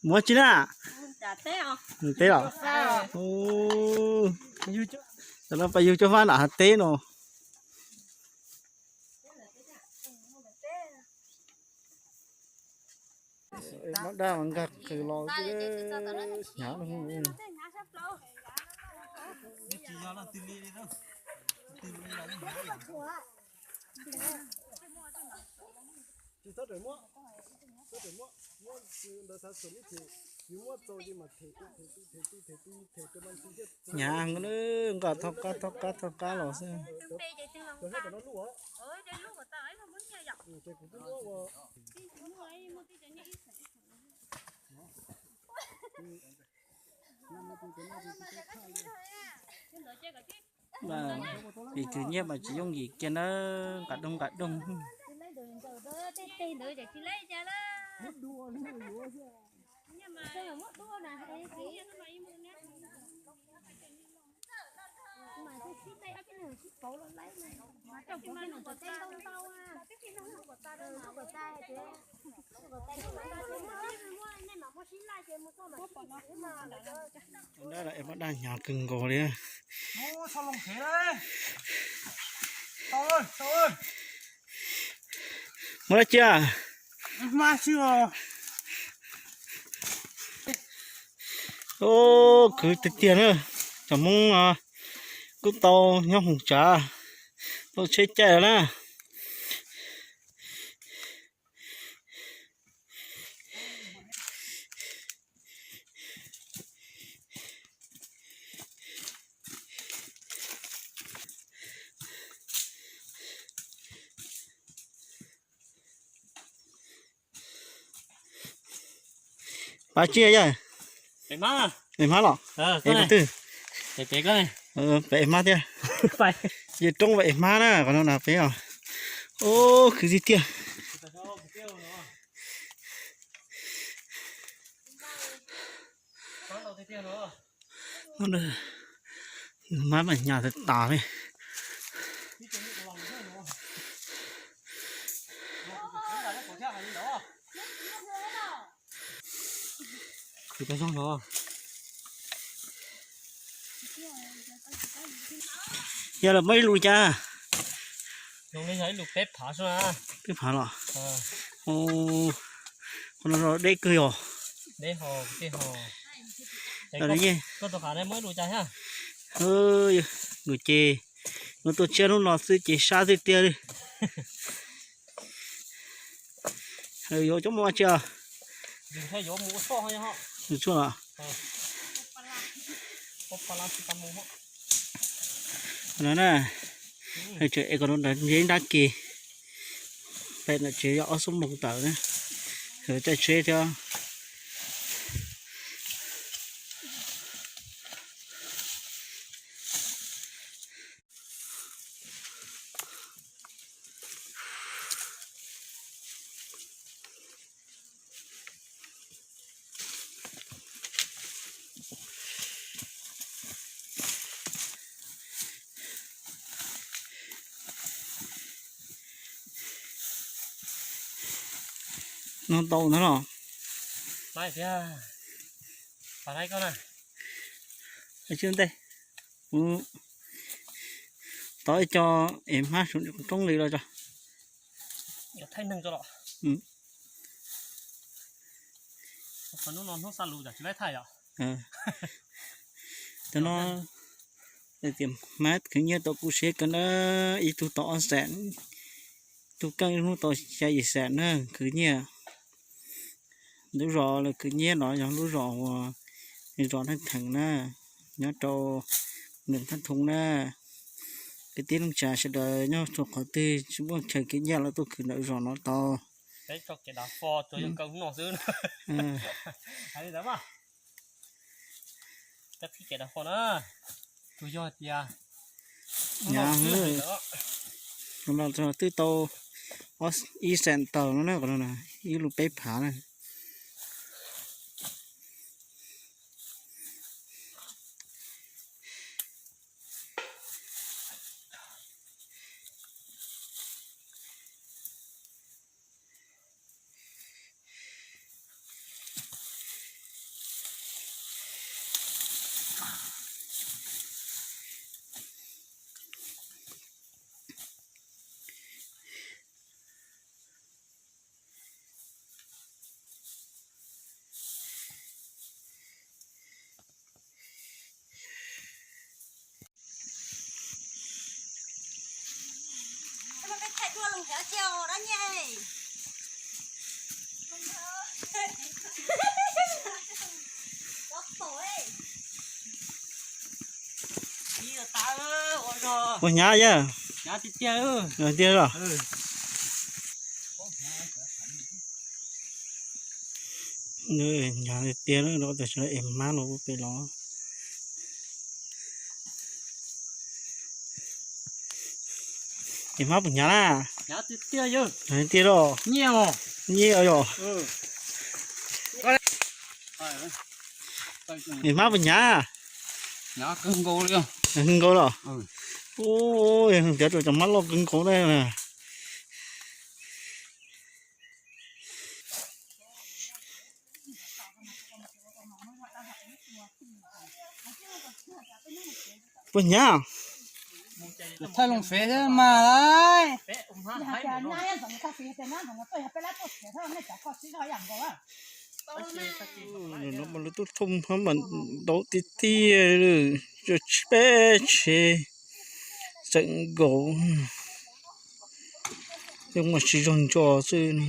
Muab tsi na? Teb los? Cov no pas yug cuab fab nram hav teb no. Mab daj nkag qws los hnyav. Tsis txhob rawm muab, txhob rawm muab, muab ntawd xav xum ib them, yus muab txaus ces mas them tu them tu them tu them tu them rau mas ntsis thiaj. Hnyav heev na, nqa thoj qab thoj qab thoj qab los xwb. Vim khwv nyiaj mas tsis yooj yim kiag na, nqa doog nqa doog. Dab hnyav kawg nkaus li. Muab dab tsi? Khwv tiag tiag na. Cov Hmoob no kuj tau nyob hoos tsav, tau tsheb caij lawm na. Pab tsiaj yog pem hmab los? Pem twg? Pem hmab thiab. Yog roob pem hmab na, qhov no na peb os. Khwv tiag tiag. Hmab mas hnyav tas tas li. Khwv tau zoo los. Yog los muab ib lus cas? Peb phav los. Qhov no deb kawg yog. Nws ces, nws tuaj tsiab hnub no xwb ces sab tiag tiag li. Yuav coj mus ua tsi? Nws tshuaj los. No na, es kom nws nce nrab ke, pem ntawm tsev yog ob xuab moos tawm na, caij tsheb thiab. No tau ntag los. Tsis ntej, tau ib co es hmab roob li los tso. Cov no tias hmab khwv nyiaj tau kuv siab kawg na, ib tug tau ob xees, tug keej ib hnub tau xya yim xees na khwv nyiaj. Lub zos lawv khwv nyiaj no yog lub zos uas zos Thaj Theem na, nyob rau nram Thaj Thoo na. Kwv tij neej tsa sawv daws nyob txhua qhov twg tsis muaj chaw khwv nyiaj los tuaj khwv ntawm zos no tau. Hnyav, twb tau ib xees tawm no na, ib lub peb phav na. Puas hnyav yawg? Tiag los? Hnyav tiag tiag, es hmab los pem los. Es hmab puas hnyav na? Tiag los? Nyiaj yog. Es hmab puas hnyav? Kawg nkaus los? Ua, tiav rau cov hmab loj kawg nkaus na. Puas hnyav? Thaij loo fev thiab mas lawm. Lawv tuaj thauj hmab mas ntau tiag tiag, peb tsev tseem nkaus, yeej muaj tsis zog ntso xwb.